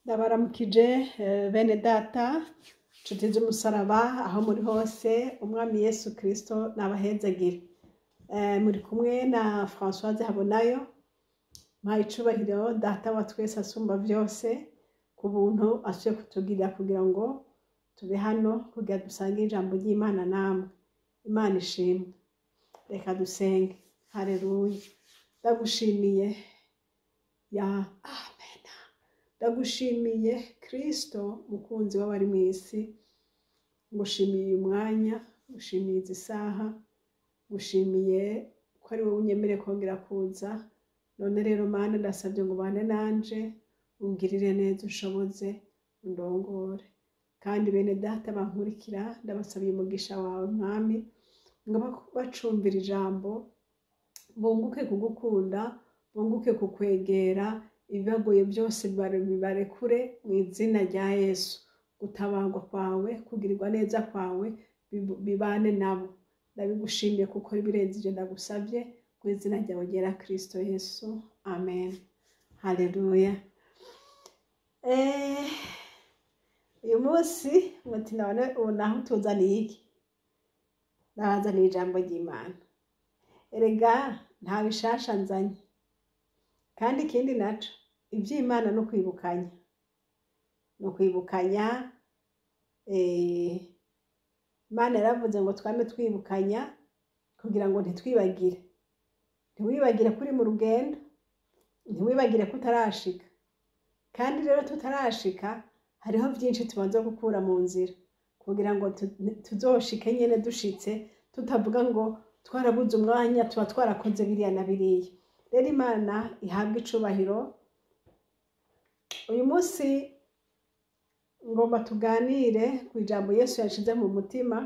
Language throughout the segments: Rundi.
Ndabaramukije bene data, nshuti z'umusaraba aho muri hose, umwami Yesu Kristo nabahezagire. Muri kumwe na Françoise Habonayo, mpaye icubahiro data wa twese asumba vyose ku buntu asubiye kutugirira kugira ngo tube hano kugira dusange ijambo ry'Imana namwe. Imana ishimwe. Reka dusenge. Haleluya. Ndagushimiye ya amen. Ndagushimiye Kristo mukunzi w'abari mu isi, ngushimiye uyu mwanya, ngushimiye izi saha, ngushimiye ko ari wowe unyemereye kongera kuza. None rero Mana, ndasabye ngo ubane nanje, ungirire neza, unshoboze, undongore. Kandi bene data bankurikira, ndabasabiye umugisha wawe Mwami, ngo bacumvira ijambo bunguke kugukunda, bunguke kukwegera, ibibagoye byose bibarekure mu izina rya Yesu. Gutabarwa kwawe, kugirirwa neza kwawe bibane nabo. Ndabigushimiye kuko ibirenze ivyo ndagusavye mu izina ryawe ryera Kristo Yesu. Amen. Haleluya. Uyu munsi muti none ubu naho utuzaniye iki? Ndabazaniye ijambo ry'Imana. Erega nta bishasha nzanye. Kandi ikindi naco, ivy'Imana no kwibukanya. No kwibukanya, Imana yaravuze ngo twame twibukanya kugira ngo ntitwibagire. Ntiwibagire ko uri mu rugendo, ntiwibagire ko utarashika. Kandi rero tutarashika, hariho vyinshi tubanza gukura mu nzira kugira ngo tuzoshike nyene dushitse, tutavuga ngo twarabuze umwanya, tuba twarakoze biriya na biriya. Rero Imana ihabwe icubahiro. Uyu munsi ngomba tuganire ku ijambo Yesu yashize mu mutima,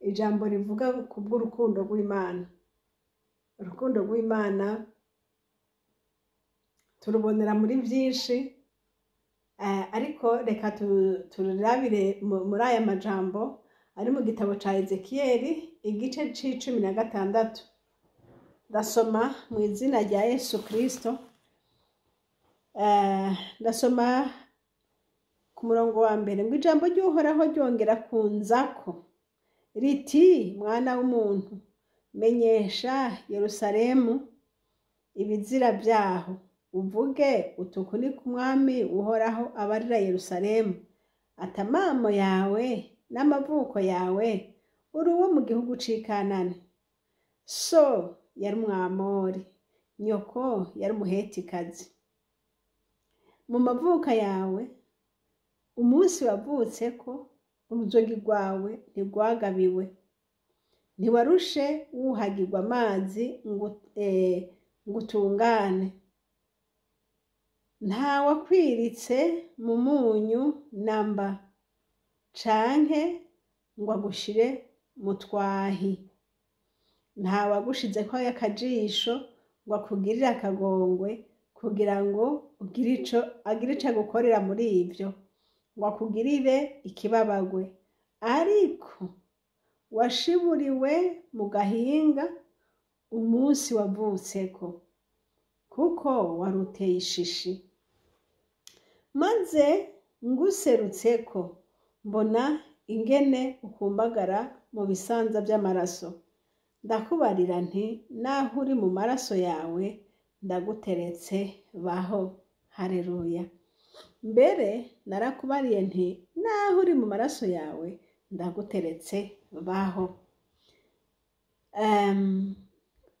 ijambo rivuga ku bw'urukundo rw'Imana. Urukundo rw'Imana turubonera muri vyinshi, ariko reka tururabire muri aya majambo ari mu gitabo ca Ezekiyeli igice c'icumi na gatandatu. Ndasoma mu izina rya Yesu Kristo. Ndasoma ku murongo wa mbere ngo ijambo ry'Uhoraho ryongera kunzako riti: mwana w'umuntu, menyesha Yerusalemu ibizira vyaho, uvuge uti uku niko umwami Uhoraho abarira Yerusalemu, ati amamo yawe n'amavuko yawe uri uwo mu gihugu c'i Kanani. So yari umwamori, nyoko yari umuhetikazi. Mu mavuka yawe, umunsi wavutseko, uruzogi rwawe ntirwagabiwe, ntiwarushe wuhagirwa amazi ngo utungane. Nta wakwiritse mu munyu namba, canke ngo agushire mu twahi. Nta wagushizeko akajisho ngo akugirire akagongwe, kugira ngo agire ico agukorera muri ivyo, ngo akugirire ikibabagwe. Ariko washiburiwe mu gahinga umunsi wavutseko, kuko wari uteye ishishi. Maze nguserutseko, mbona ingene ukumbagara mu bisanza vy'amaraso. Ndakubarira nti naho uri mu maraso yawe, ndaguteretse baho. Haleluya. Mbere narakubariye nti naho uri mu maraso yawe, ndaguteretse baho.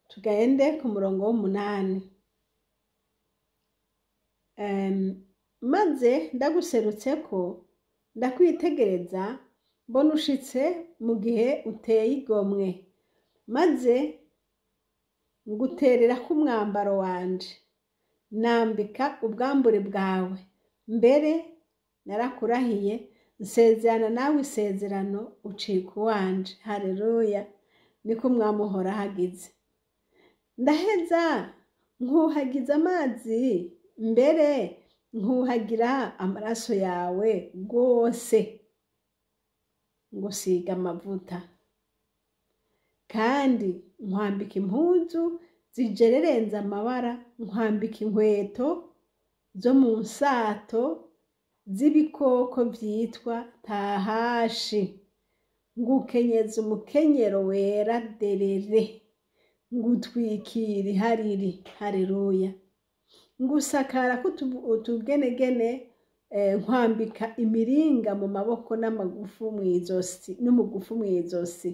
Tugende ku murongo w'umunani. Maze ndaguserutseko, ndakwitegereza, mbona ushitse mu gihe uteye igomwe, maze ngutererako umwambaro wanje, nambika ubwambure bwawe. Mbere narakurahiye, nsezerana nawe isezerano, ucika uwanje. Haleluya. Niko umwami Uhoraho agize. Ndaheza nkuhagiza amazi, mbere nkuhagira amaraso yawe rwose, ngusiga amavuta, kandi nkwambika impuzu zijererenze amabara, nkwambika inkweto zo mu nsato z'ibikoko vyitwa tahashi, ngukenyeza umukenyero wera derere, ngutwikira ihariri. Haleluya. Ngusakara utugenegene, nkwambika imiringa mu maboko n'amagufu mw'izosi, n'umugufu mw'izosi,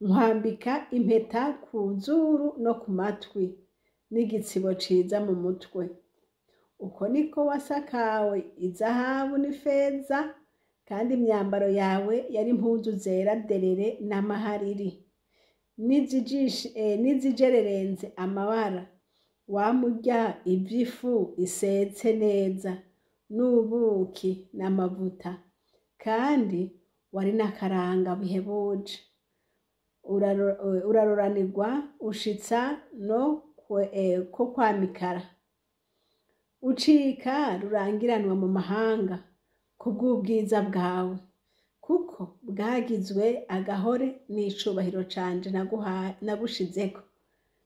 nkwambika impeta ku zuru no ku matwi, n'igitsibo ciza mu mutwe. Uko niko wasakawe izahabu n'ifeza, kandi imyambaro yawe yari impuzu zera derere n'amahariri n'izijererenze amabara. Wamurya ivy'ifu isetse neza n'ubuki n'amavuta, kandi wari n'akaranga bihebuje. Uraroranirwa ushitsa no ko kwamikara, ucika rurangiranwa mu mahanga kubw'ubwiza bwawe, kuko bwagizwe agahore n'icubahiro canje nagushizeko,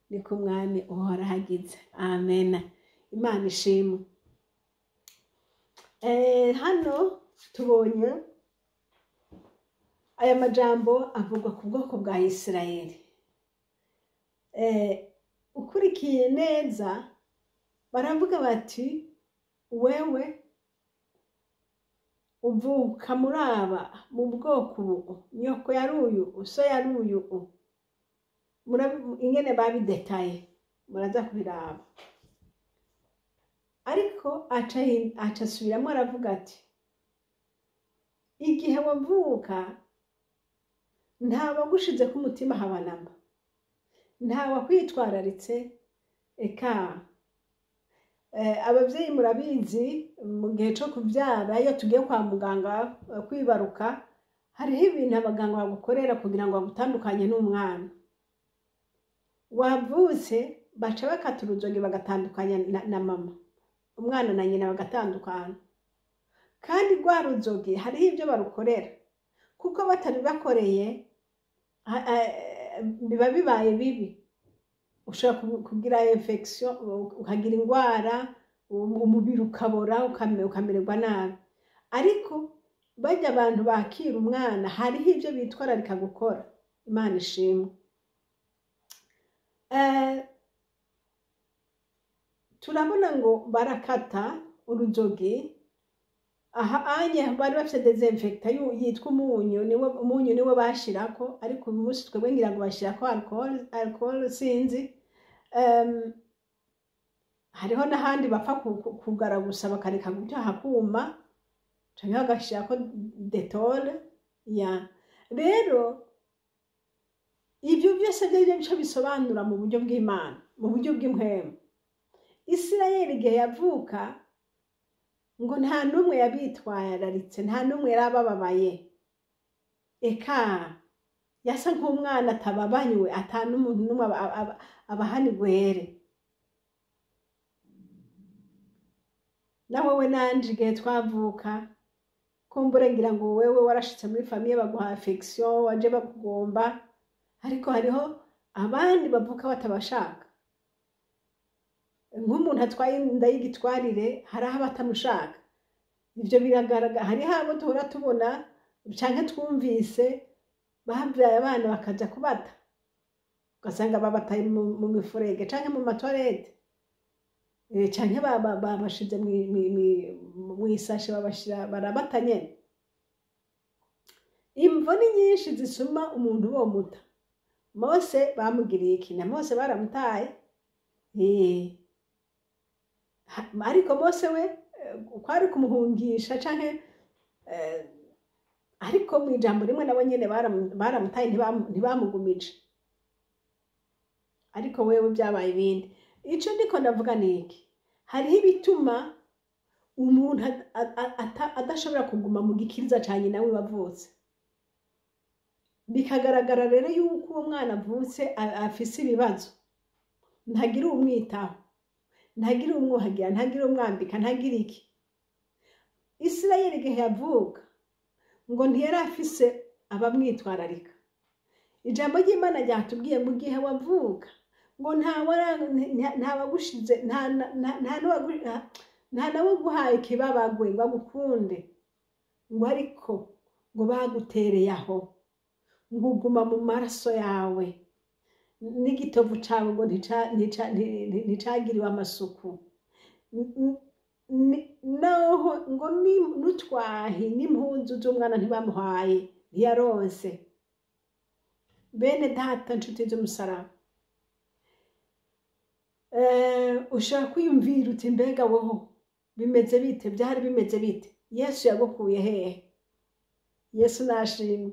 niko Umwami Uhoraho agize. Amen. Imana ishimwe. Hano tubonye aya majambo avugwa ku bwoko bwa Isirayeli. Ukurikiye neza, baravuga bati: "Wewe uvuka muri aba, mu bwoko ubu, nyoko yari uyu, so yari uyu." Ingene babidetaye muraza kubiraba. Ariko aca asubiramo aravuga ati: "Igihe wavuka nta wagushizeko umutima habanamba, nta wakwitwararitse." Eka abavyeyi murabizi, mu gihe co kuvyara, iyo tugiye kwa muganga kwibaruka, hariho ibintu abaganga bagukorera kugira ngo bagutandukanye n'umwana wavutse. Baca bakata uruzogi, bagatandukanya na mama, umwana na nyina bagatandukana. Kandi rwa ruzogi hariho ibyo barukorera, kuko batari bakoreye biba bibaye bibi. Ushobora kugira infection, ukagira indwara, umubiri ukabora, ukamererwa nabi. Ariko bajya abantu bakira umwana, hariho ibyo bitwararika gukora. Imana ishimwe. Turabona ngo barakata uruzogi. Aha anye bari bafite désinfectant yitwa umunyu, niwe umunyu niwe bashirako. Ariko uyu munsi twebwe ngira ngo bashirako alcohol, sinzi. Hariho n'ahandi bapfa kugara gusa, bakareka gutya hakuma, canke bagashirako Dettol ya. Rero ibyo byose byari bico bisobanura mu buryo bw'Imana, mu buryo bw'impwemu. Isirayeli igihe yavuka, ngo nta n'umwe yabitwararitse, nta n'umwe yari abababaye. Eka yasa nk'umwana atababanywe, ata n'umuntu n'umwe abahana igwere. Na wewe nanje igihe twavuka, kumbure ngira ngo wewe warashitse muri famille baguha affection, waje bakugomba, ariko hariho abandi bavuka batabashaka. Nk'umuntu atwaye inda y'igitwarire, hari aho batamushaka. Ivyo biragaragara. Hariho abo duhora tubona canke twumvise bavyaye abana bakaja kubata, ugasanga babataye mu mifurege canke mu ma toilettes, canke babashize mw'isashe, babashira, barabata nyene. Imvo ni nyinshi zisuma umuntu bomuta. Mose bamugiriye iki? Na Mose baramutaye. Ariko Mose we kwari kumuhungisha canke ariko mu ijambo rimwe nabo nyene baramutaye, ntibamugumije. Ariko wewe byabaye ibindi. Ico ndiko ndavuga ni iki: hariho ibituma umuntu adashobora kuguma mu gikiriza ca nyina wiwe avutse. Bikagaragara rero yuko uwo mwana avutse afise ibibazo, ntagira uwumwitaho, ntagira uwumwuhagira, ntagira umwambika, ntagira iki. Isirayeli igihe yavuka, ngo ntiyari afise abamwitwararika. Ijambo ry'Imana ryatubwiye mu gihe wavuka ngo nta wagushize, nta Nta nawe uguhaye ikibabagwe ngo agukunde. Ngo ariko ngo bagutereye aho, ngo uguma mu maraso yawe, n'igitovu cawe ngo nticagiriwe amasuku. Naho ngo n'utwahi n'impuzu z'umwana ntibamuhaye, ntiyaronse. Bene data, nshuti z'umusaraba, ushobora kwiyumvira uti: "Mbega woho bimeze bite? Byari bimeze bite? Yesu yagukuye hehe?" Yesu nashimwe.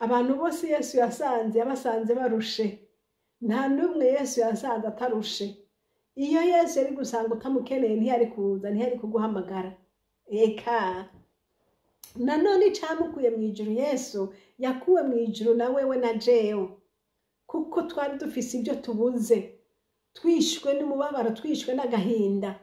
Abantu bose Yesu yasanze, yabasanze barushe. Nta n'umwe Yesu yasanze atarushe. Iyo Yesu yari gusanga utamukeneye, ntiyari kuza, ntiyari kuguhamagara. Eka nanone icamukuye mu ijuru, Yesu yakuwe mu ijuru na wewe na jewe, kuko twari dufise ibyo tubuze, twishwe n'umubabaro, twishwe n'agahinda.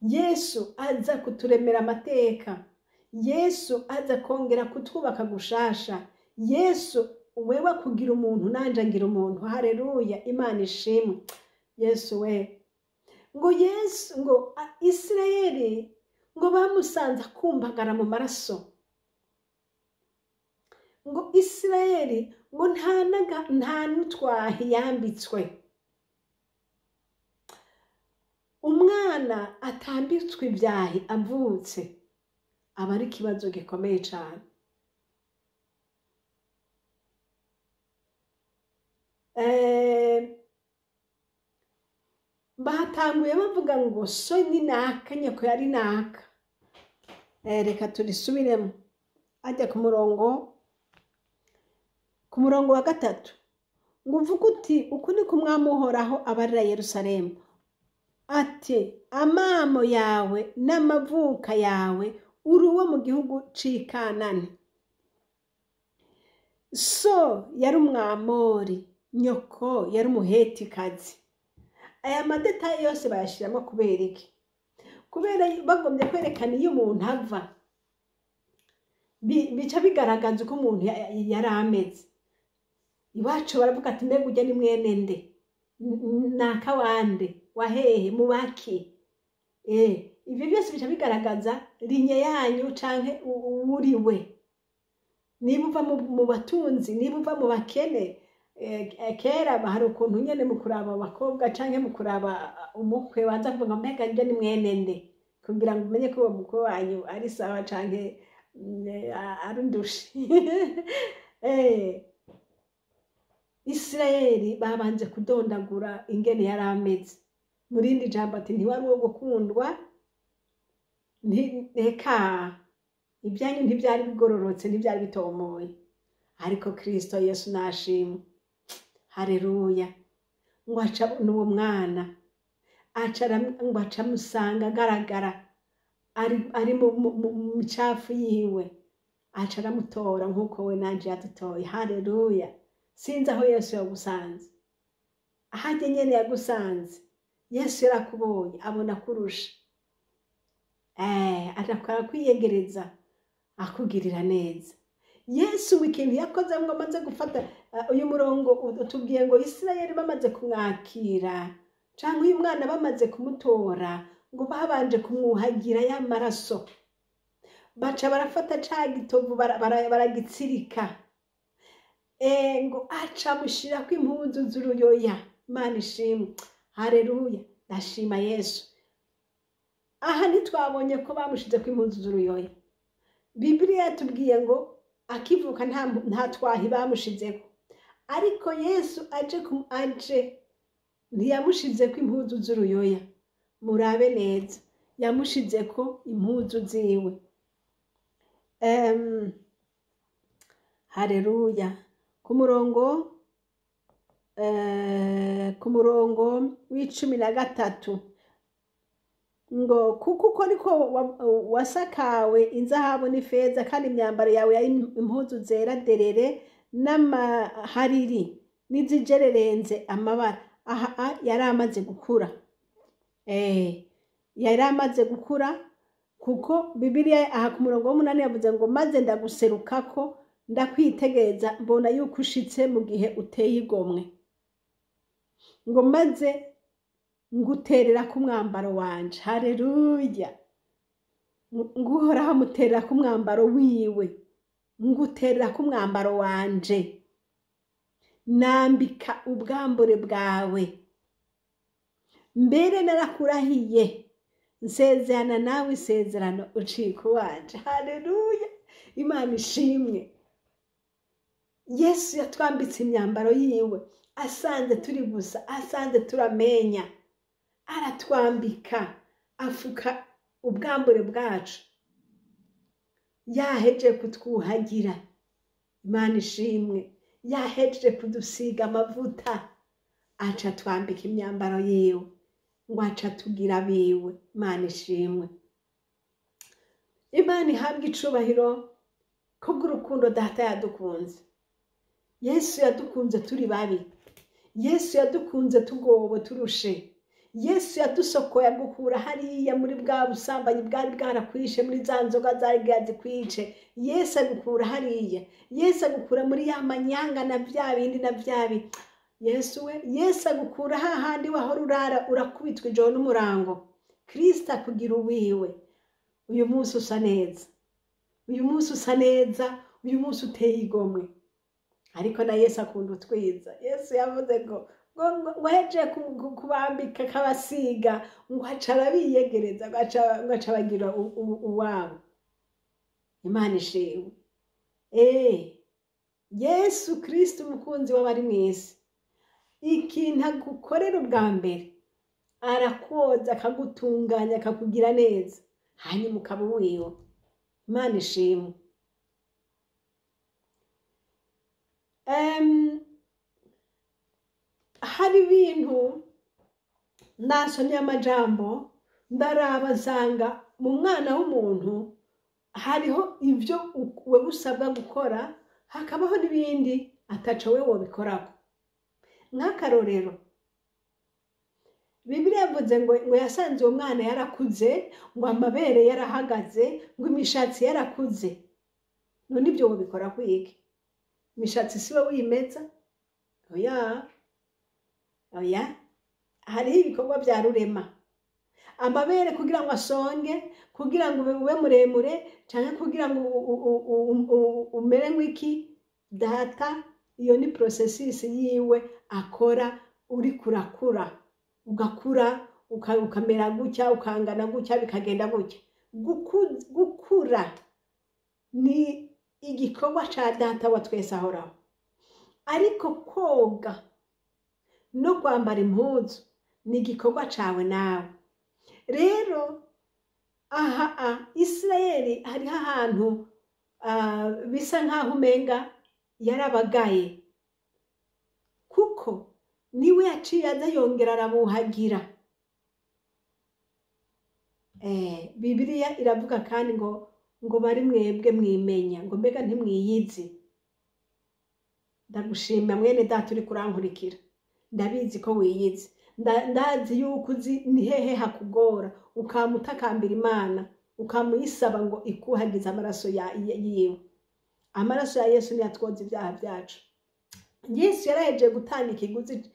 Yesu aza kuturemera amateka. Yesu aza kongera kutwubaka gushasha. Yesu wewe kugira umuntu, nanje ngira umuntu. Hareruya, Imana ishimwe. Yesu we, ngo Yesu, ngo Isirayeli ngo bamusanze akumbagara mu maraso. Ngo Isirayeli ngo nta n'utwahi yambitswe. Umwana atambitswe ibyahi avutse aba ari ikibazo gikomeye cyane. Batanguye bavuga ngo so ni naka, nyoko yari naka. Reka turisubiremo. Ajya ku murongo wa 3, ngo uvuge uti: "Uku ni ko Umwami Uhoraho abarira Yerusalemu ati: Amamo yawe n'amavuka yawe, uri uwo mu gihugu c'i Kanani. So yari Umwamori, nyoko yari Umuhetikazi." Aya ma détails yose bayashyiramo kubera iki? Kubera bagombye kwerekana iyo umuntu ava. Bica bigaragaza uko umuntu yari ameze. Iwacu baravuga ati: "Mbega ujya ni mwene nde? Naka wande wahehe mubaki?" Ibyo byose bica bigaragaza lignée yanyu canke uwuriwe, niba uva mu batunzi, niba uva mu bakene. Kera hari ukuntu nyene mu kuraba abakobwa canke mu kuraba umukwe baza kuvuga ngo: "Mbega njye ni mwene nde?" kugira ngo umenye ko uwo mukwe wanyu ari sawa canke ari ndushi. Isirayeli babanje kudondagura ingene yari ameze. Mu rindi jambo ati: "Ntiwari uwo gukundwa, reka ibyanyu ntibyari bigororotse, ntibyari bitomoye." Ariko Kristo Yesu nashimwe, hareruya. Ngo aca n'uwo mwana ngo aca amusanga agaragara ari mu micafu yiwe, aca aramutora nk'uko we nanje yadutoye. Hareruya. Sinzi aho Yesu yagusanze, ahajye nyene yagusanze. Yesu yarakubonye, abona kurusha, arakwiyegereza, akugirira neza. Yesu ikintu yakoze ngo amaze gufata uyu murongo utubwiye ngo Isirayeli bamaze kumwakira, cyangwa uyu mwana bamaze kumutora, ngo babanje kumwuhagira y'amaraso, baca barafata ca gitovu baragitsirika. Ngo aca amushyirako impuzu z'uruyoya. Imana ishimwe, hareruya, ndashima Yesu. Aha ntitwabonye ko bamushize ko impuzu z'uruyoya. Bibiliya yatubwiye ngo akivuka nta twahi bamushizeko, ariko Yesu aje ntiyamushizeko impuzu z'uruyoya. Murabe neza, yamushizeko impuzu ziwe. Hareruya. Ku murongo w'13 ngo: "Kuko uko niko wasakawe inzahabu n'ifeza, kandi imyambaro yawe yari impuzu zera derere n'amahariri n'izijererenze amabara." Aha yari amaze gukura, yari amaze gukura, kuko Bibiliya aha ku murongo w'8 yavuze ngo: "Maze ndaguserukako, ndakwitegereza, mbona yuko ushitse mu gihe uteye igomwe." Ngo maze Nguterera ku mwambaro wanje. Haleluya! Nguhoraho amuterera ku mwambaro wiwe, nguterera ku mwambaro wanje, nambika ubwambure bwawe. Mbere narakurahiye, nsezerana nawe isezerano, ucika uwanje. Haleluya! Imana ishimwe. Yesu yatwambitse imyambaro yiwe, asanze turi gusa, asanze turamenya, aratwambika, afuka ubwambure bwacu, yaheje kutwuhagira. Imana ishimwe. Yahejeje kudusiga amavuta, aca twambika imyambaro yiwe, ngo aca tugira abiwe. Imana ishimwe. Imana ihabwe icubahiro kubw'urukundo Data yadukunze. Yesu yadukunze turi babi, Yesu yadukunze tugowe, turushe. Yesu yadusokoye agukura hariya muri bwa busambanyi bwari bwarakwishe, muri za nzoga zari bwazikwice. Yesu agukura hariya, Yesu agukura muri ya manyanga na bya bindi na bya bindi. Yesu we, Yesu agukura hahandi wahora urara urakubitwa ijoro n'umurango. Kristo akugira uwiwe. Uyu munsi usa neza, uyu munsi usa neza, uyu munsi uteye igomwe. Ariko na Yesu akunda utwiza. Yesu yavuze ngo ahejeje kubambika akabasiga, ngo aca arabiyegereza, ngo aca abagira uwabo. Imana ishimwe. Yesu Kristo umukunzi w'abari mu isi, ikintu agukorera ubwa mbere, arakwoza, akagutunganya, akakugira neza, hanyuma ukaba uwiwe. Imana ishimwe. Hari ibintu nasomye amajambo, ndaraba nsanga mu mwana w'umuntu hariho ibyo wewe usabwa gukora, hakabaho n'ibindi ataco wewe wobikorako. Nk'akarorero, Bibiliya yavuze ngo yasanze uwo mwana yarakuze, ngo amabere yarahagaze, ngo imishatsi yarakuze. None ibyo wobikora kwiki? Imishatsi si wowe uyimeza? Oya, oya. Hariho ibikorwa bya rurema. Amabere kugira ngo asonge, kugira ngo ube muremure, canke kugira ngo umere nk'iki, Data iyo ni processus yiwe akora. Uri kurakura, ugakura, ukamera gutya, ukangana gutya, bikagenda gutya. Gukura ni igikorwa ca Data wa twese ahoraho. Ariko koga no kwambara impuzu ni igikorwa cawe nawe. Rero aha Isirayeli hariho ahantu bisa nkaho umenga yarabagaye, kuko niwe yaciye aza yongera arabuhagira. Bibiliya iravuga kandi ngo bari mwebwe mwimenya, ngo mbega ntimwiyizi. Ndagushima mwene Data uri kurankurikira, ndabizi ko wiyizi, ndazi yuko uzi ni hehe hakugora, ukamutakambira Imana, ukamuyisaba ngo ikuhagize amaraso yiwe. Amaraso ya Yesu niyo atwoza ibyaha byacu. Yesu yarahejeje gutanga ikiguzi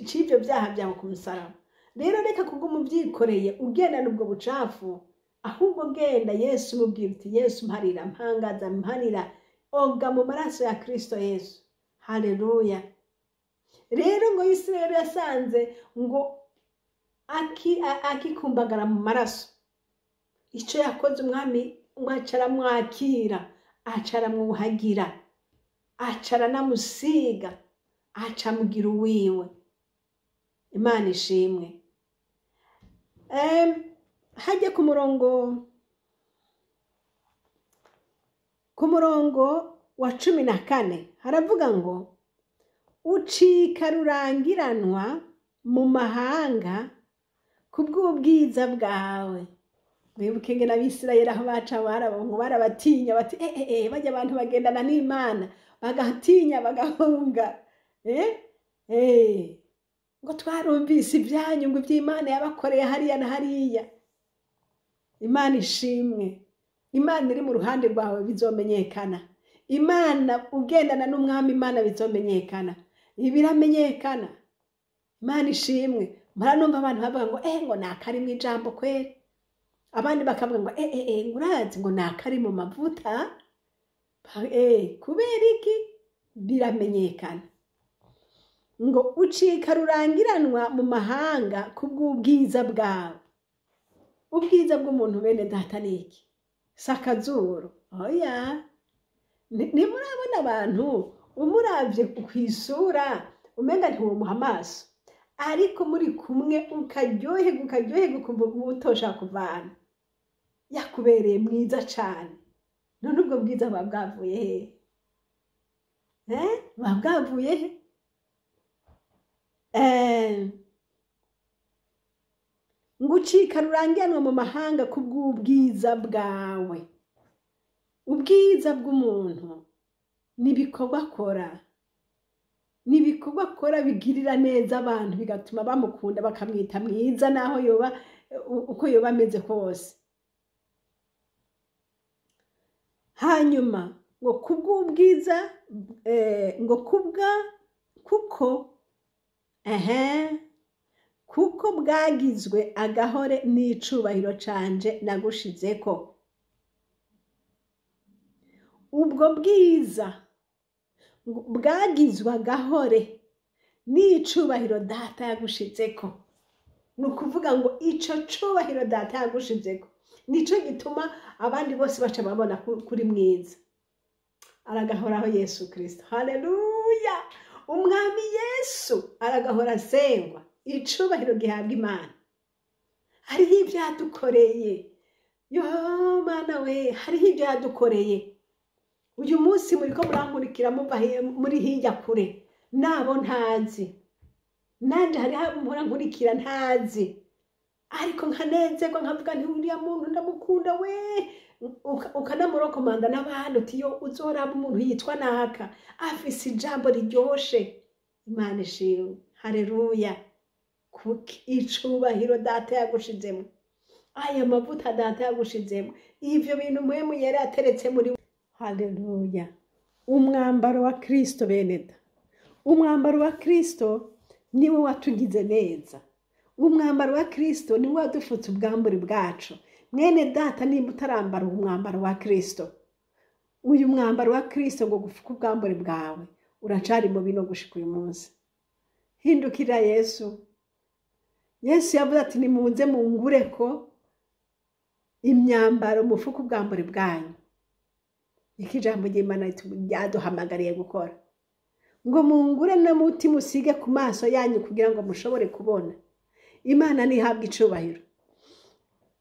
c'ivyo byaha byawe ku musaraba. Rero reka kuguma ubyikoreye ugendana ubwo bucafu, ahubwo genda Yesu umubwira uti Yesu mparira, mpangaza, mparira, oga mu maraso ya Kristo Yesu. Haleluya. Rero ngo Isirayeli yasanze ngo akikumbagara mu maraso. Ico yakoze umwami ngo aca aramwakira, aca aramwuhagira, aca aranamusiga, aca amugira uwiwe. Imana ishimwe. Hajya ku murongo wa 14 haravuga ngo ucika rurangiranwa mu mahanga kubw'ubwiza bwawe. Mwibuke ngene Abisirayeli aho baca ngo barabatinya, bati bajya abantu bagendana n'Imana bagatinya bagahunga. Ngo twarumvise ibyanyu, ngo iby'Imana yabakoreye hariya na hariya. Imana ishimwe. Imana iri mu ruhande rwawe bizomenyekana. Imana ugendana n'umwami Imana bizomenyekana. Ibiramenyekana. Imana ishimwe. Mpora numva abantu bavuga ngo ngo nakari mu ijambo kweri, abandi bakavuga ngo ngo urazi ngo nakari mu mavuta. Kubera iki? Biramenyekana. Ngo ucika rurangiranwa mu mahanga kubw'ubwiza bwawe. Ubwiza bw'umuntu bene data ni iki? Sakazuru. Oya, ntimurabona abantu umuravye kw'isura umenga ntiwomuha amaso, ariko muri kumwe ukaryoherwa, ukaryoherwa ukumva utoshaka kuvana, yakubereye mwiza cane. None ubwo bwiza buba bwavuye hehe? Buba bwavuye he? Ngo ucika rurangiranwa mu mahanga kubw'ubwiza bwawe. Ubwiza bw'umuntu n'ibikorwa akora, n'ibikorwa akora bigirira neza abantu, bigatuma bamukunda bakamwita mwiza naho yoba uko yoba ameze kose. Hanyuma ngo kubw'ubwiza, ngo kubwa kuko kuko bwagizwe agahore n'icubahiro canje nagushizeko. Ubwo bwiza bwagizwe agahore n'icubahiro data yagushizeko. Ni ukuvuga ngo ico cubahiro data yagushizeko nico gituma abandi bose baca babona kuri mwiza. Aragahoraho Yesu Kristo. Haleluya! Umwami Yesu aragahora asengwa, icubahiro gihabwa Imana. Hariho ibyo yadukoreye. Yo Mana we, hariho ibyo yadukoreye. Uyu munsi muriko murankurikira muva muri hirya kure, nabo ntazi, nanje hariho mpora nkurikira ntazi, ariko nkanezerwa nkavuga nti uriya muntu ndamukunda we. Ukanamurokomanda n'abandi uti yo uzoraba umuntu yitwa naka afise ijambo riryoshe. Imana ishimwe. Haleluya! Kuko icubahiro data yagushizemo, aya mavuta data yagushizemo, ivyo bintu Mpwemu yari ateretse muri. Haleluya! Umwambaro wa Kristo beneda, umwambaro wa Kristo niwe watugize neza. Umwambaro wa Kristo niwe wadufutse ubwambure bwacu. Mwene data, nimba utarambara umwambaro wa Kristo, uyu mwambaro wa Kristo ngo gufuka ubwambure bwawe, uracari mubi no gushika uyu munsi. Hindukira Yesu. Yesu yavuze ati nimuze mungureko imyambaro mufuke ubwambure bwanyu. Niko ijambo ry'Imana ryaduhamagariye gukora. Ngo mungure n'umuti musige ku maso yanyu kugira ngo mushobore kubona. Imana ntihabwe icubahiro.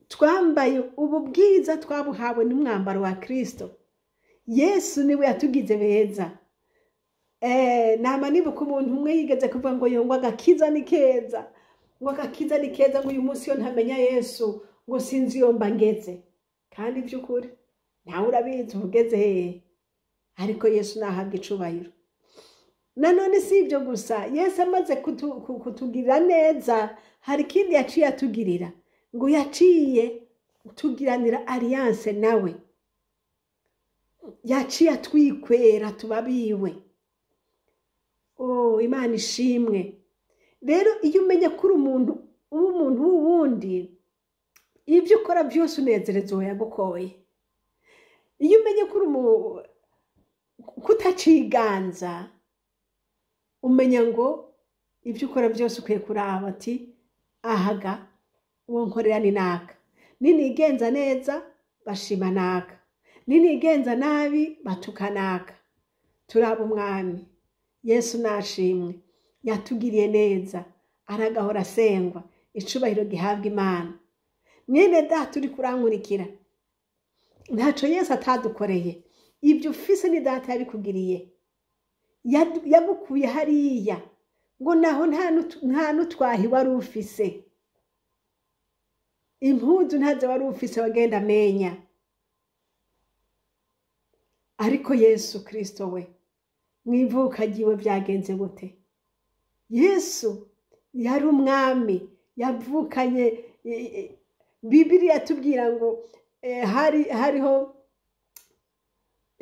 Twambaye ubu bwiza twabuhawe n'umwambaro wa Kristo. Yesu niwe yatugize beza. Nama nibuka umuntu umwe yigeze kuvuga ngo yo ngo agakiza ni keza, ngo agakiza ni keza, ngo uyu munsi yo ntamenya Yesu ngo sinzi iyo mba ngeze. Kandi by'ukuri nawe urabizi ugeze hehe, ariko Yesu nahabwa icubahiro. Nanone si ibyo gusa, Yesu amaze kutugirira neza, hari ikindi yaciye atugirira, ngo yaciye tugiranira alliance nawe, yaciye atwikwera tubabiwe. Oh, Imana ishimwe. Rero iyo umenya kuri umuntu umuntu w'uwundi, ibyo ukora byose unezereza uwo yagukoye. Iyo umenye kuri kutaciganza, umenya ngo ibyo ukora byose ukwiye kuraba ati ahaga uwo nkorera ni naka, ninigenza neza bashima naka, ninigenza nabi batuka naka. Turaba umwami Yesu nashimwe, yatugiriye neza, aragahora asengwa, icubahiro gihabwa Imana. Mwene data uri kurankurikira, ntaco Yesu atadukoreye. Ibyo ufise ni data yabikugiriye, yagukuye hariya ngo naho nta n'utwahi wari ufise, impuzu ntazo wari ufise wagenda amenya, ariko Yesu Kristo we mwivuka ryiwe byagenze gute? Yesu yari umwami yavukanye. Bibiliya yatubwira ngo hariho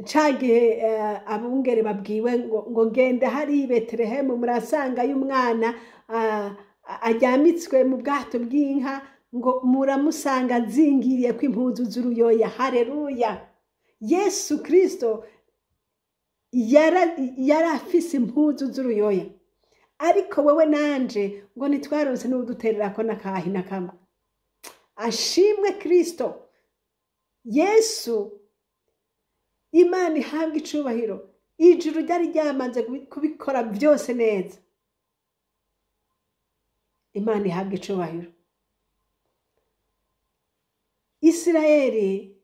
ca gihe abungere babwiwe ngo genda hari i Betelehemu murasanga y'umwana aryamitswe mu bwato bw'inka, ngo muramusanga azingiriye ko impuzu z'uruyoya. Haleluya! Yesu Kristo yari afise impuzu z'uruyoya, ariko wewe nanje ngo ntitwaronse n'udutererako n'akahi na kamwe. Ashimwe Kristo Yesu, Imana ihabwa icubahiro. Ijuru ryari ryamaze kubikora byose neza. Imana ihabwa icubahiro. Isirayeli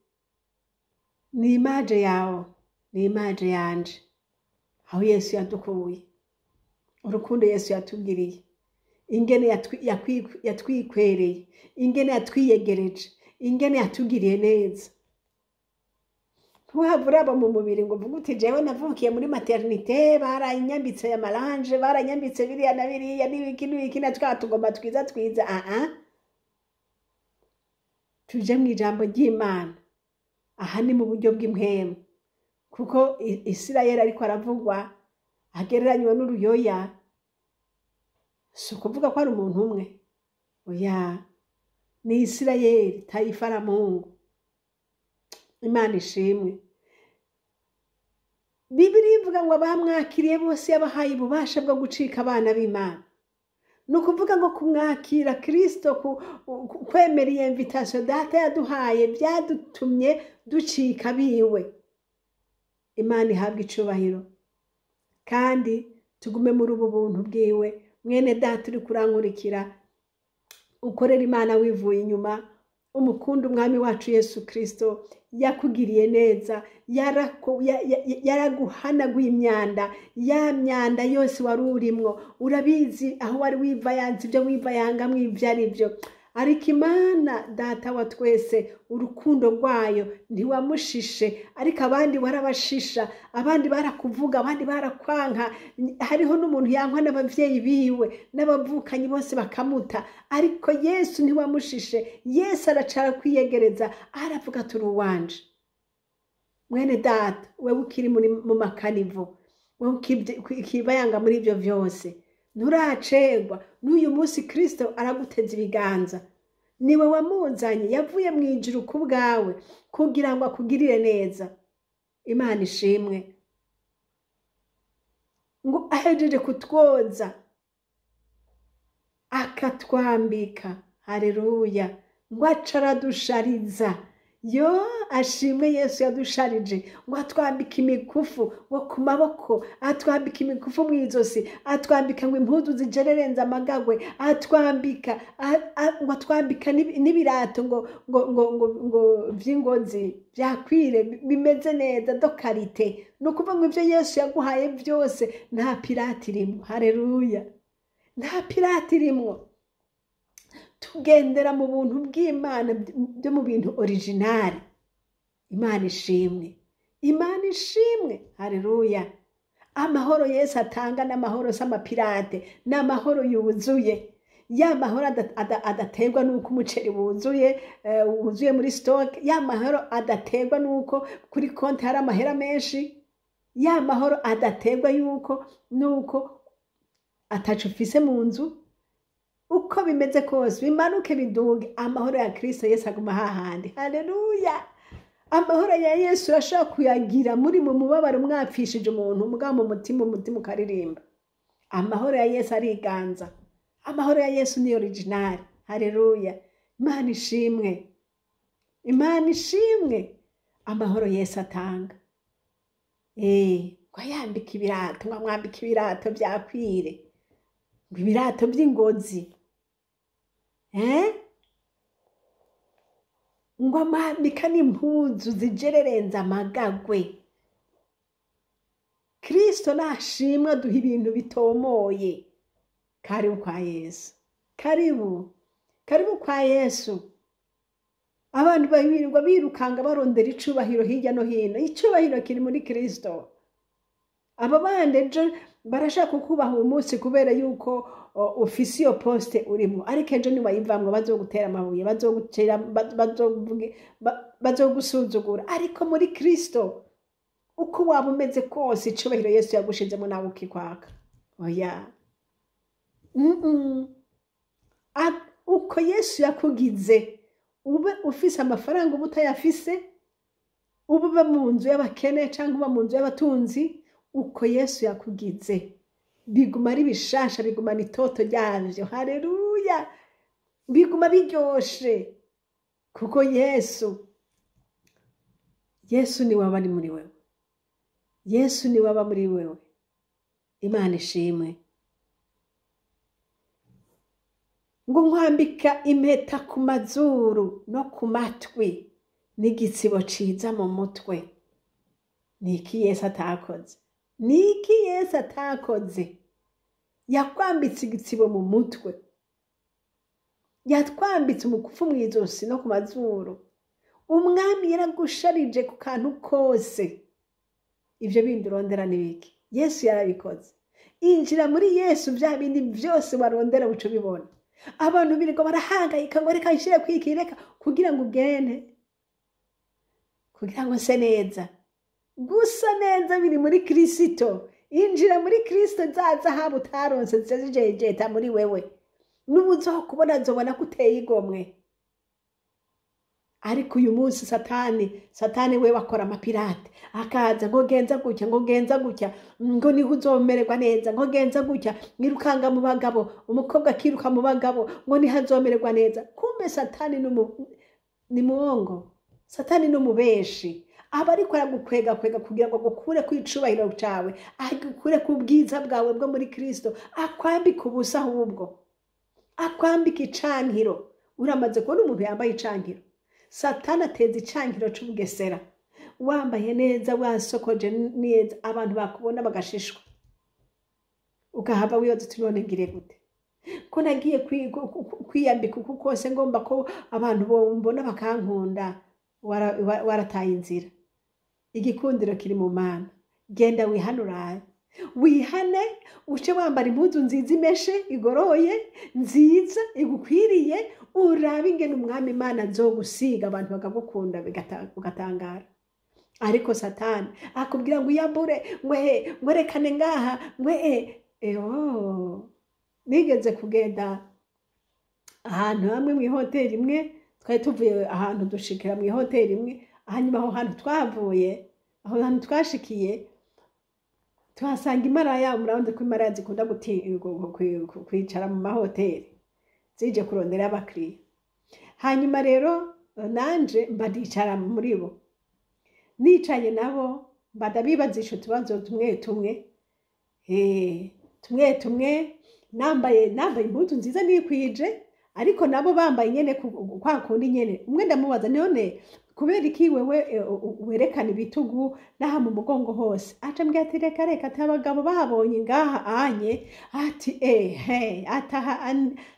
ni image yawe, ni image yanje, aho Yesu yadukuye, urukundo Yesu yatugiriye, ingene yatwikwereye, ingene yatwiyegereje, ingene yatugiriye neza. Ntuhave uraba mu mubiri ngo uvuge uti jewe navukiye muri maternité, baranyambitse amaranje, baranyambitse biriya na biriya n'ibiki n'ibiki na twa tugoma twiza twiza. Aha tuje mu ijambo ry'Imana, aha ni mu buryo bw'impwemu, kuko Isirayeli ariko aravugwa agereranywa n'uruyoya. Si ukuvuga ko ari umuntu umwe, oya, ni Isirayeli taifa la Mungu. Imana ishimwe. Bibiliya ivuga ngo abamwakiriye bose yabahaye ububasha bwo gucika abana b'Imana. Ni ukuvuga ngo kumwakira Kristo, kwemera iyo invitation Data yaduhaye, byadutumye ducika biwe. Imana ihabwa icubahiro, kandi tugume muri ubu buntu bwiwe. Mwene Data uri kurankurikira, ukorera Imana wivuye inyuma, umukunda Umwami wacu Yesu Kristo, yakugiriye neza, yaraguhanaguye imyanda, ya myanda yose wari urimwo. Urabizi aho wari wivayanze, ibyo wivayangamwo ibyo ari byo. Ariko Imana Data wa twese, urukundo rwayo ntiwamushishe, ariko abandi warabashisha, abandi barakuvuga, abandi barakwanka. Hariho n'umuntu yankwa n'abavyeyi biwe n'abavukanyi bose bakamuta, ariko Yesu ntiwamushishe. Yesu aracara kwiyegereza, aravuga turi uwanje. Mwene Data, wewe ukiri mu makanivo, wewe ukibayanga muri ivyo vyose, nturacegwa. N'uyu munsi Kristo araguteza ibiganza. Niwe wamuzanye, yavuye mu ijuru ku bwawe kugira ngo akugirire neza. Imana ishimwe. Ngo ahejeje kutwoza akatwambika, haleluya, ngo aca aradushariza. Yo, ashimwe Yesu yadusharije, ngo atwambika imikufu ngo ku maboko, atwambika imikufu mu izosi, atwambika ngo impuzu zijererenze amagagwe, atwambika ngo atwambika n'ibirato ngo ngo ngo ngo ngo vy'ingozi vyakwire bimeze neza de qualité. Ni ukuvuga ngo ivyo Yesu yaguhaye byose nta pirate irimwo. Haleluya, nta pirate irimwo. Tugendera mu buntu bw'Imana, byo mu bintu original. Imana ishimwe, Imana ishimwe, haleluya. Amahoro Yesu atanga n'amahoro s'amapirate, n'amahoro yuzuye. Ya mahoro adaterwa n'uko umuceri wuzuye, wuzuye muri stock, ya mahoro adaterwa n'uko kuri konti hari amahera menshi, ya mahoro adaterwa yuko n'uko ataco ufise mu nzu. Uko bimeze kose, bimanuke biduge, amahoro ya Kristo Yesu aguma hahandi. Haleluya. Amahoro ya Yesu urashobora kuyagira muri mu mubabaro, mwapfishije umuntu, mugabo mu mutima, umutima ukaririmba. Amahoro ya Yesu ariganza. Amahoro ya Yesu ni original. Haleluya. Imana ishimwe, Imana ishimwe. Amahoro Yesu atanga, ngo ayambike ibirato, ngo amwambike ibirato vyakwire, ngo ibirato vy'ingozi, ngo amwambika n'impuzu zijererenze amagagwe. Kristo nashimwe, aduha ibintu bitomoye. Karibu kwa Yesu, karibu, karibu kwa Yesu. Abantu birirwa birukanga barondera icubahiro hirya no hino. Icubahiro kiri muri Kristo. Aba bandi ejo barashaka kukubaha uyu munsi kubera yuko ufise iyo poste urimo, ariko ejo niwayivamwo bazogutera amabuye, bazogusuzugura. Ariko muri Kristo, uko waba umeze kose, icubahiro Yesu yagushizemo nawe ukikwaka, oya. Uko Yesu yakugize, ube ufise amafaranga, uba utayafise, uba uba mu nzu y'abakene cyangwa uba mu nzu y'abatunzi, uko Yesu yakugize biguma ari bishasha, bigumana itoto ryavyo. Haleluya! Biguma biryoshe kuko Yesu niwe aba ari muri wewe, Yesu niwe aba muri wewe. Imana ishimwe. Ngo nkwambika impeta ku mazuru no ku matwi n'igitsibo ciza mu mutwe. Ni iki Yesu atakoze? Ni iki Yesu atakoze? Yakwambitse igitsibo mu mutwe, yatwambitse umukufi mu izosi no ku mazuru. Umwami yaragusharije ku kantu kose. Ivyo bindi urondera ni biki? Yesu yarabikoze. Injira muri Yesu, vya bindi vyose warondera uca ubibona. Abantu birirwa barahangayika ngo reka nshire kwiki, reka kugira ngo ugende, kugira ngo nse neza. Gusa neza biri muri Kristo. Injira muri Kristo, za zahabu utaronse zica zijejeta muri wewe. N'uwuzokubona azobona ko uteye igomwe. Ariko uyu munsi Satani we bakora amapirate, akaza ngo genza gutya, ngo genza gutya, ngo niho uzomererwa neza, ngo genza gutya, mwirukanga mu bagabo, umukobwa akiruka mu bagabo ngo niho azomererwa neza. Kumbe Satani ni muongo, Satani ni umubeshi, aba ariko aragukwega kwega kugira ngo agukure ku icubahiro cawe, agukure ku bwiza bwawe bwo muri Kristo, akwambike ubusa, ahubwo akwambike icankiro. Uramaze kubona umuntu yambaye icankiro? Satani ateza icankiro c'ubugesera. Wambaye neza, wasokoje neza, abantu bakubona bagashishwa, ukahava wibaza uti none ngire gute ko nagiye kwiyambika uku kose ngomba ko abantu bombona bakankunda? Warataye inzira. Igikundiro kiri mu Mana. Genda wihane, urabe wihane, uce wambara impuzu nziza imeshe igoroye nziza igukwiriye, urabe ingene Umwami Imana azogusiga, abantu bakagukunda ugatangara. Ariko Satani akubwira ngo uyambure, ngo he, ngo rekane ngaha, ngo he. Ewo, nigeze kugenda ahantu hamwe mu ihoteli imwe, twari tuvuye ahantu dushikira mu ihoteli imwe. Hanyuma aho hantu twavuye, aho hantu twashikiye, tuhasanga imaraya. Murabona ko imaraya zikunda kwicara mu mahoteli zije kurondera abakiriya. Hanyuma rero nanje mba ndicara muri bo, nicaye nabo mba ndabibazisha utubazo tumwe tumwe, tumwe tumwe, nambaye impuzu nziza nikwije, ariko nabo bambaye nyene kwa kundi nyene. Umwe ndamubaza: "None kubera iki wewe werekana ibitugu n'aha mu mugongo hose?" Aca ambwira ati: "Reka reka," ati: "Abagabo bahabonye ngaha anye," ati: "Ehe, ataha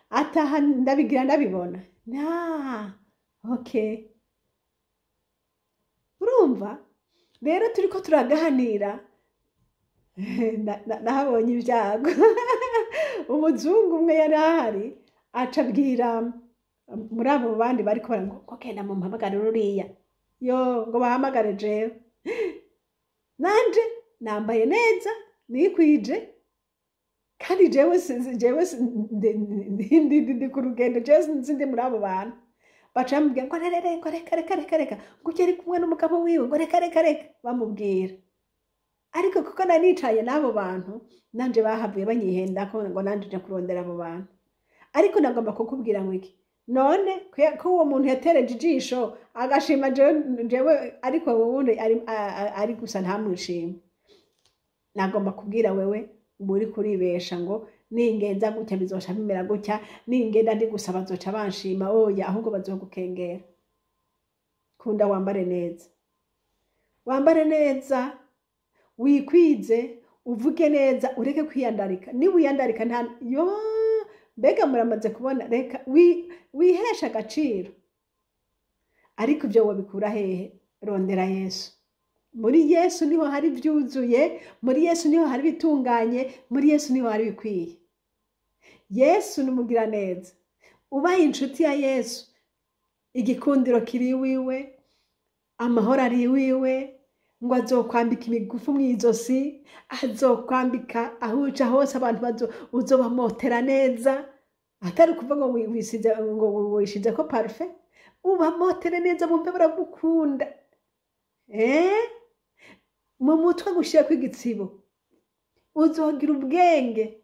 ataha ndabigira ndabibona na okay." Urumva rero turiko turaganira, nahabonye ibyago. Umuzungu umwe yari ahari aca abwira muri abo bandi bariko bara ngo genda mumpamagare ruriya, yo ngo bahamagare jewe. Nanje nambaye neza nikwije, kandi jewe jewe ndi ku rugendo, jewe sindi muri abo bantu. Baca bamubwira ngo rere, ngo reka reka reka reka, ngo ujye ari kumwe n'umugabo wiwe, ngo reka reka reka, bamubwira. Ariko kuko nari nicaye n'abo bantu, nanje bahavuye banyihendako ngo nanje nje kurondera abo bantu. Ariko nagomba kukubwira ngo iki none ko uwo muntu yatereje ijisho agashima jewe, ariko wundi ari gusa ntamushime. Nagomba kubwira wewe muri kuribesha ngo ningenza gutya bizoca bimera gutya, ningenda ndi gusa bazoca banshima. Oya, ahubwo bazogukengera. Kunda wambare neza, wambare neza, wikwize, uvuge neza, ureke kwiyandarika. Niwiyandarika nta yo mbega muramaze kubona. Reka wihesha agaciro. Ariko ibyo wabikura hehe? Rondera Yesu. Muri Yesu niho hari ibyuzuye, muri Yesu niho hari ibitunganye, muri Yesu niho hari ibikwiye. Yesu ni umugiraneza. Ubaye inshuti ya Yesu, igikundiro kiri iwiwe, amahoro ari iwiwe. Ngo azokwambika imigufu mu izosi, azokwambika aho uca hose, abantu uzobamotera neza. Atari ukuvuga ngo wisize, ngo wishizeko parfum, ubamotere neza, bumve baragukunda. Mu mutwe gushyirako igitsibo, uzogira ubwenge,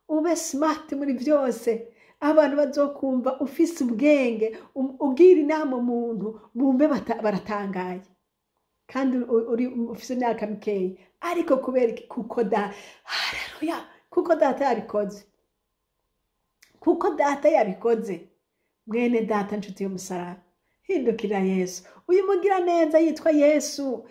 ube smart muri byose. Abantu bazokumva ufise ubwenge, ugira inama umuntu, bumve baratangaye, kandi uri ufise imyaka mikeya. Ariko kubera iki? Kuko da, haleluya, kuko Data yabikoze, kuko Data yabikoze. Mwene Data, nshuti y'umusaraba, hindukira Yesu. Uyu mugira neza yitwa Yesu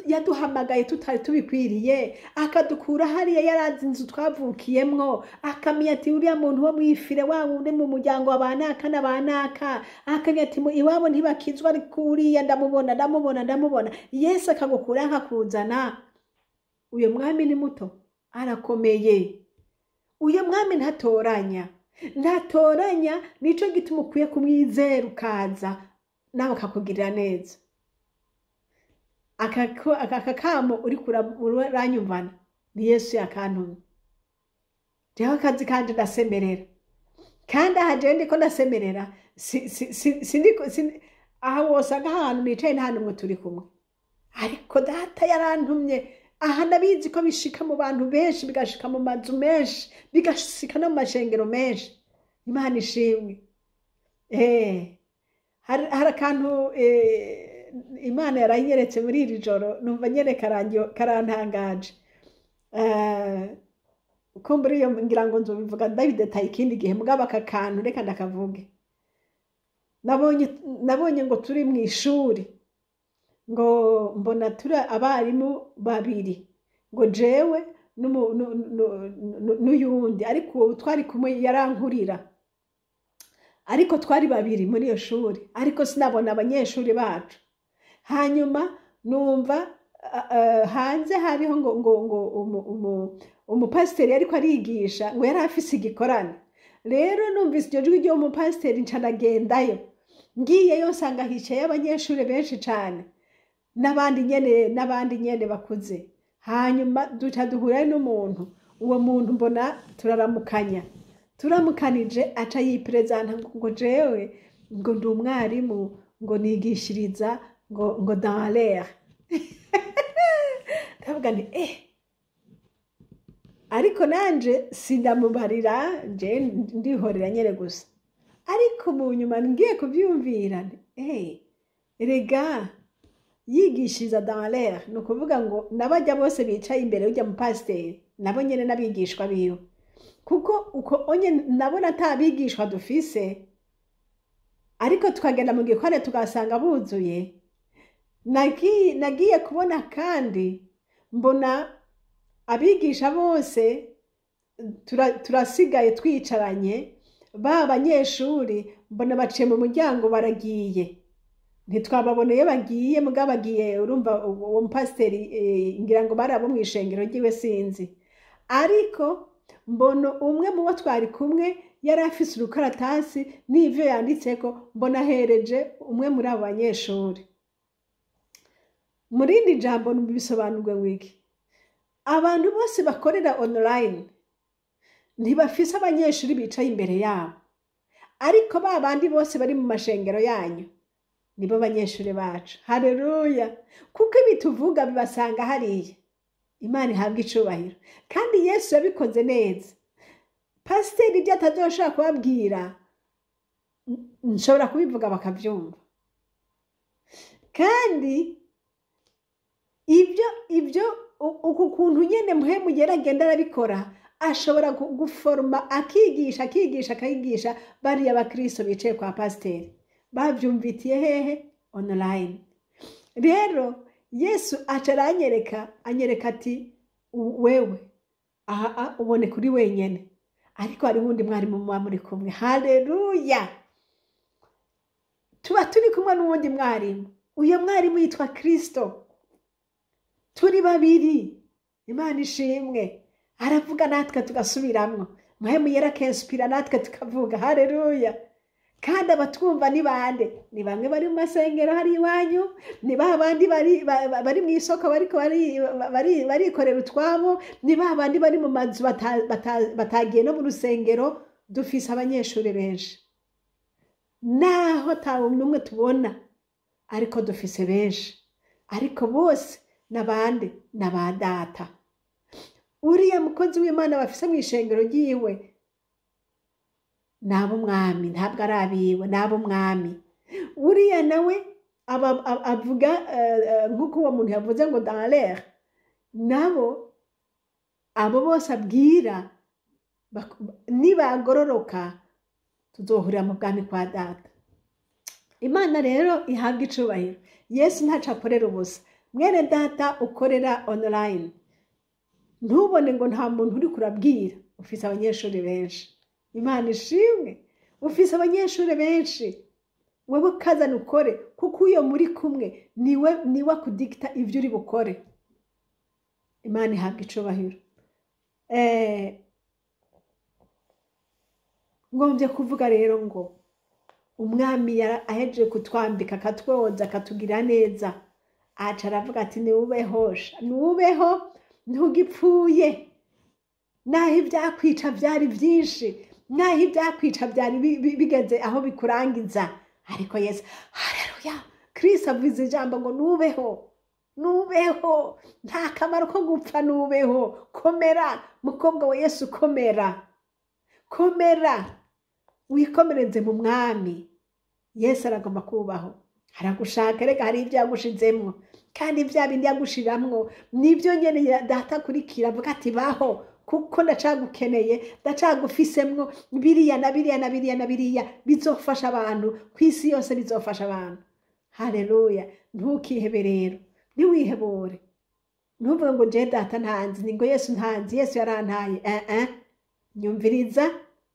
yaduhamagaye tutari tubikwiriye, akadukura hariya. Yarazi inzu twavukiyemwo, akamenya ati uriya muntu wo mwifire, wa wundi mu muryango wa banaka na banaka, akamenya ati iwabo ntibakizwa, ariko uriya ndamubona, ndamubona, ndamubona. Yesu akagukura, akakuzana. Uyu mwami ni muto, arakomeye. Uyu mwami ntatoranya, ntatoranya. Nico gituma ukwiye kumwizera, ukaza nawe akakugirira neza. Aka kamo uriko uranyumvana ni Yesu yakantumye. Jewe akazi kanje ndasemerera, kandi aha jewe ndiko ndasemerera, aha wosanga ahantu nicaye nta n'umwe turi kumwe, ariko Data yarantumye aha. Ndabizi ko bishika mu bantu benshi, bigashika mu mazu menshi, bigashika no mu mashengero menshi. Imana ishimwe. Hari akantu Imana yaranyeretse muri iri joro, numva nyene karantangaje. Kumbura iyo ngira ngo nzobivuga ndabidetaye ikindi gihe, mugabo aka kantu reka ndakavuge. Nabonye ngo turi mu ishuri, ngo mbona turi abarimu babiri, ngo jewe n'uyundi, ariko uwo twari kumwe yarankurira, ariko twari babiri muri iyo shuri, ariko sinabona abanyeshuri bacu. Hanyuma numva hanze hariho ngo umupasiteri ariko arigisha, ngo yari afise igikorane. Rero numvise iryo jwi ry'uwo mupasiteri, nca ndagendayo. Ngiyeyo nsanga hicaye abanyeshuri benshi cane, n'abandi nyene bakuze. Hanyuma duca duhura n'umuntu. Uwo muntu mbona turaramukanya, turamukanije aca yiperezanta ngo jewe ngo ndi umwarimu, ngo nigishiriza ngo dans l'air. Ndavuga nti ariko nanje sindamubarira, je ndihorera nyene gusa. Ariko mu nyuma ngiye kuvyumvira nti rega yigishiriza dans l'air, ni ukuvuga ngo n'abajya bose bicaye imbere y'ujya mupasiteri nabo nyene n'abigishwa biwe, kuko uko onye nabona ata bigishwa dufise, ariko tukagenda mu gikone tugasanga buzuye. Nagiye kubona kandi mbona abigisha bose turasigaye twicaranye, ba banyeshuri mbona baciye mu muryango baragiye, ntitwababona iyo bagiye, mugabo bagiye. Urumva uwo mupasiteri, ngira ngo bari abo mw'ishengero ryiwe, sinzi. Ariko mbona umwe mu bo twari kumwe yari afise urukaratasi n'ivyo yanditseko, mbona ahereje umwe muri abo banyeshuri. Mu rindi jambo bisobanurwe wiki, abantu bose bakorera online ntibafise abanyeshuri bicaye imbere yabo, ariko ba bandi bose bari mu mashengero yanyu nibo banyeshuri bacu. Haleluya! Kuko ibi tuvuga bibasanga hariya. Imana ihabwa icubahiro. Kandi Yesu yabikoze neza. Pasiteri ibyo atazoshobora kubabwira, nshobora kubivuga bakabyumva. Kandi ibyo uku kuntu nyene Mpwemu Yera agenda arabikora, ashobora guforoma, akigisha, akigisha, akigisha bariya bakristo bicaye kwa pasiteri bavyumvitiye hehe? Online. Rero Yesu aca aranyereka, anyereka ati wewe aha ubone kuri wenyene, ariko hari uwundi mwarimu muba muri kumwe. Haleluya! Tuba turi kumwe n'uwundi mwarimu. Uyo mwarimu yitwa Kristo. Turi babiri. Imana ishimwe. Aravuga natwe tugasubiramwo, Mpwemu Yera akenspira natwe tukavuga. Haleluya! Kandi abatwumva ni bande? Ni bamwe bari mu masengero hari iwanyu, ni ba bandi bari mu isoko bariko barikorera utwabo, ni ba bandi bari mu mazu batagiye no mu rusengero. Dufise abanyeshuri benshi, naho ata n'umwe tubona, ariko dufise benshi. Ariko bose n'abande? N'aba Data. Uriya mukozi w'Imana bafise mu ishengero ryiwe n'ab'Umwami, ntabwo ari abiwe, n'ab'Umwami. Uriya nawe avuga nk'uko uwo muntu yavuze ngo dans l'air, nabo abo bose abwira nibagororoka tuzohurira mu bwami kwa Data. Imana rero ihabwa icubahiro. Yesu ntaco akorera ubusa. Mwene Data ukorera online, ntubone ngo nta muntu uri kurabwira, ufise abanyeshuri benshi. Imana ishimwe, ufise abanyeshuri benshi. Wewe kazana ukore, kuko iyo muri kumwe niwe akudikita ivyo uri bukore. Imana ihabwa icubahiro. Ngombye kuvuga rero ngo Umwami ahejeje kutwambika, akatwoza, akatugira neza, aca aravuga ati: "Niwubeho sha, niwubeho, ntugipfuye." Naho ivyakwica vyari vyinshi, naho ivyakwica vyari bigeze aho bikurangiza, ariko Yesu, haleluya, Kristo avuze ijambo ngo nubeho, nubeho, nta kamaro ko gupfa, nubeho. Komera, mukobwa wa Yesu, komera, komera, wikomereze mu Mwami. Yesu aragomba kubaho, aragushaka. Reka, hari ibyo yagushizemwo, kandi bya bindi yagushiramwo nibyo nyene Data akurikira avuga ati: "Baho, kuko ndacagukeneye, ndacagufisemwo biriya na biriya na biriya na biriya bizofasha abantu ku isi yose, bizofasha abantu." Haleluya! Ntukihebe rero, ntiwihebure, ntuvuge ngo je Data ntanzi, ni ngo Yesu ntanzi, Yesu yarantaye. Nyumviriza,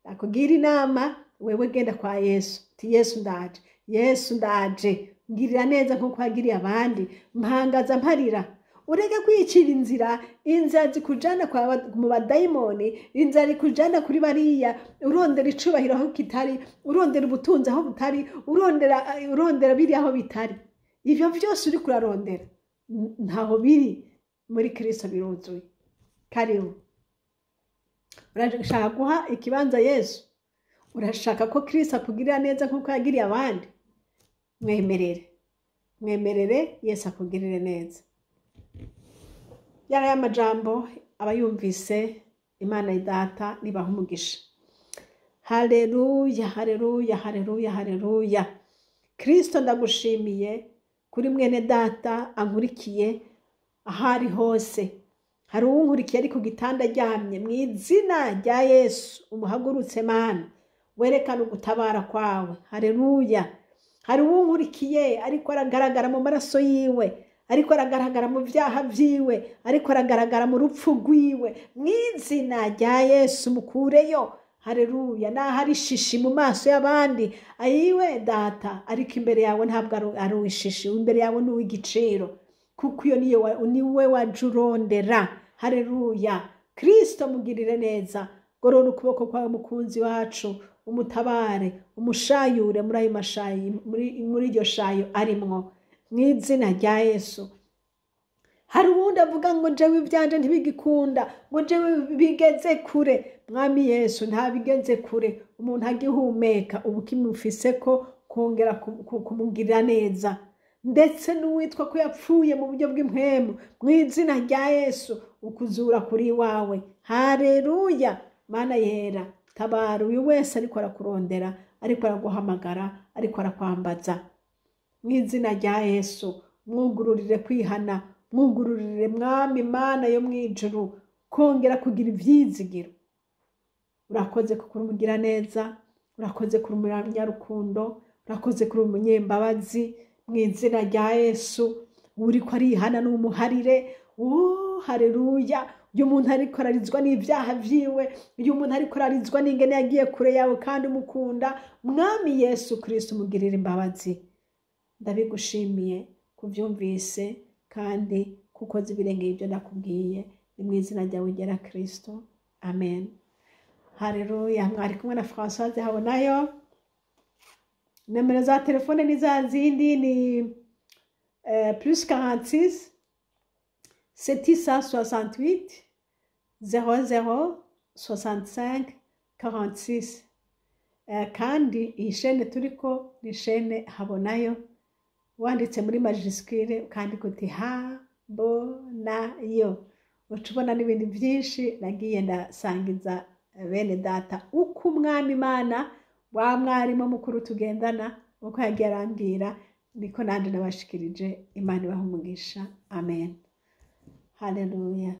akugira inama. Wewe genda kwa Yesu, ti: "Yesu ndaje, Yesu ndaje, ngirira neza nkuko wagiriye abandi." Mpangaza mparira, ureke kwicira inzira, inzira zikujana mu badayimoni, inzira zikujana kuri bariya, urondera icubahiro aho kitari, urondera ubutunzi aho butari, urondera biri aho bitari. Ivyo vyose uriko urarondera ntaho biri muri Kristo, biruzuye. Karibu. Urashaka guha ikibanza Yesu? Urashaka ko Kristo akugirira neza nk'uko yagiriye abandi? Mwemerere, mwemerere Yesu akugirire neza. Yari aya majambo aba yumvise. Imana Data nibaha umugisha. Haleluya, haleluya, haleluya, haleluya! Kristo, ndagushimiye kuri mwene Data ankurikiye aho ari hose. Hari uwunkurikiye ari ku gitanda aryamye. Mu izina rya Yesu, umuhagurutse Mana, werekane ugutabara kwawe. Haleluya! Hari uwunkurikiye ariko aragaragara mu maraso yiwe, ariko aragaragara mu byaha byiwe, ariko aragaragara mu rupfu rwiwe. Mu izina rya Yesu, mukureyo. Haleluya! Naho ari ishishi mu maso y'abandi, ayiwe Data, ariko imbere yawe ntabwo ari uwishishi, imbere yawe ni uw'igiciro, kuko iyo niyo niwe waje urondera. Haleluya! Kristo, mugirire neza, gorora ukuboko kwawe mukunzi wacu, umutabare, umushayure muri ayo mashayi, muri iryo shayo arimwo, mu izina rya Yesu. Hari uwundi avuga ngo jewe ibyanje ntibigikunda, ngo jewe bigeze kure. Mwami Yesu, ntabigeze kure. Umuntu agihumeka ubu kimufise ko kongera kumugirira neza, ndetse n'uwitwa ko yapfuye mu buryo bw'impwemu. Mu izina rya Yesu, ukuzura kuri iwawe. Hareruya! Mana yera, tabara uyu wese ariko arakurondera, ariko araguhamagara, ariko arakwambaza. Mu izina rya Yesu, mwugururire kwihana, mwugururire, Mwami Mana yo mu ijuru, kongera kugira ivyizigiro. Urakoze kuko uri umugira neza, urakoze kuri umunyarukundo, urakoze kuri umunyembabazi. Mu izina rya Yesu, uriko arihana n'umuharire. Oh, haleluya! Uyu muntu ariko ararizwa n'ibyaha vyiwe, uyu muntu ariko ararizwa n'ingene yagiye kure yawe kandi umukunda. Mwami Yesu Kristo, umugirire imbabazi. Ndabigushimiye kuvyumvise kandi kuko zibirengeye ibyo nakubwiye. Ni mu izina ryawe ryera Kristo, amen. Haleluya! Mwari kumwe na Françoise Habonayo. Nomero za telefone ni za zindi, ni +46 768 00 65. 46. Kandi iyi shene turiko ni shene Habonayo, wanditse muri majuscule ukandika uti Habonayo, uca ubona n'ibindi byinshi nagiye ndasangiza bene data, uko Umwami Imana wa mwarimu mukuru tugendana, uko yagiye arambwira niko nanje nabashikirije. Imana ibaha umugisha. Amen, haleluya.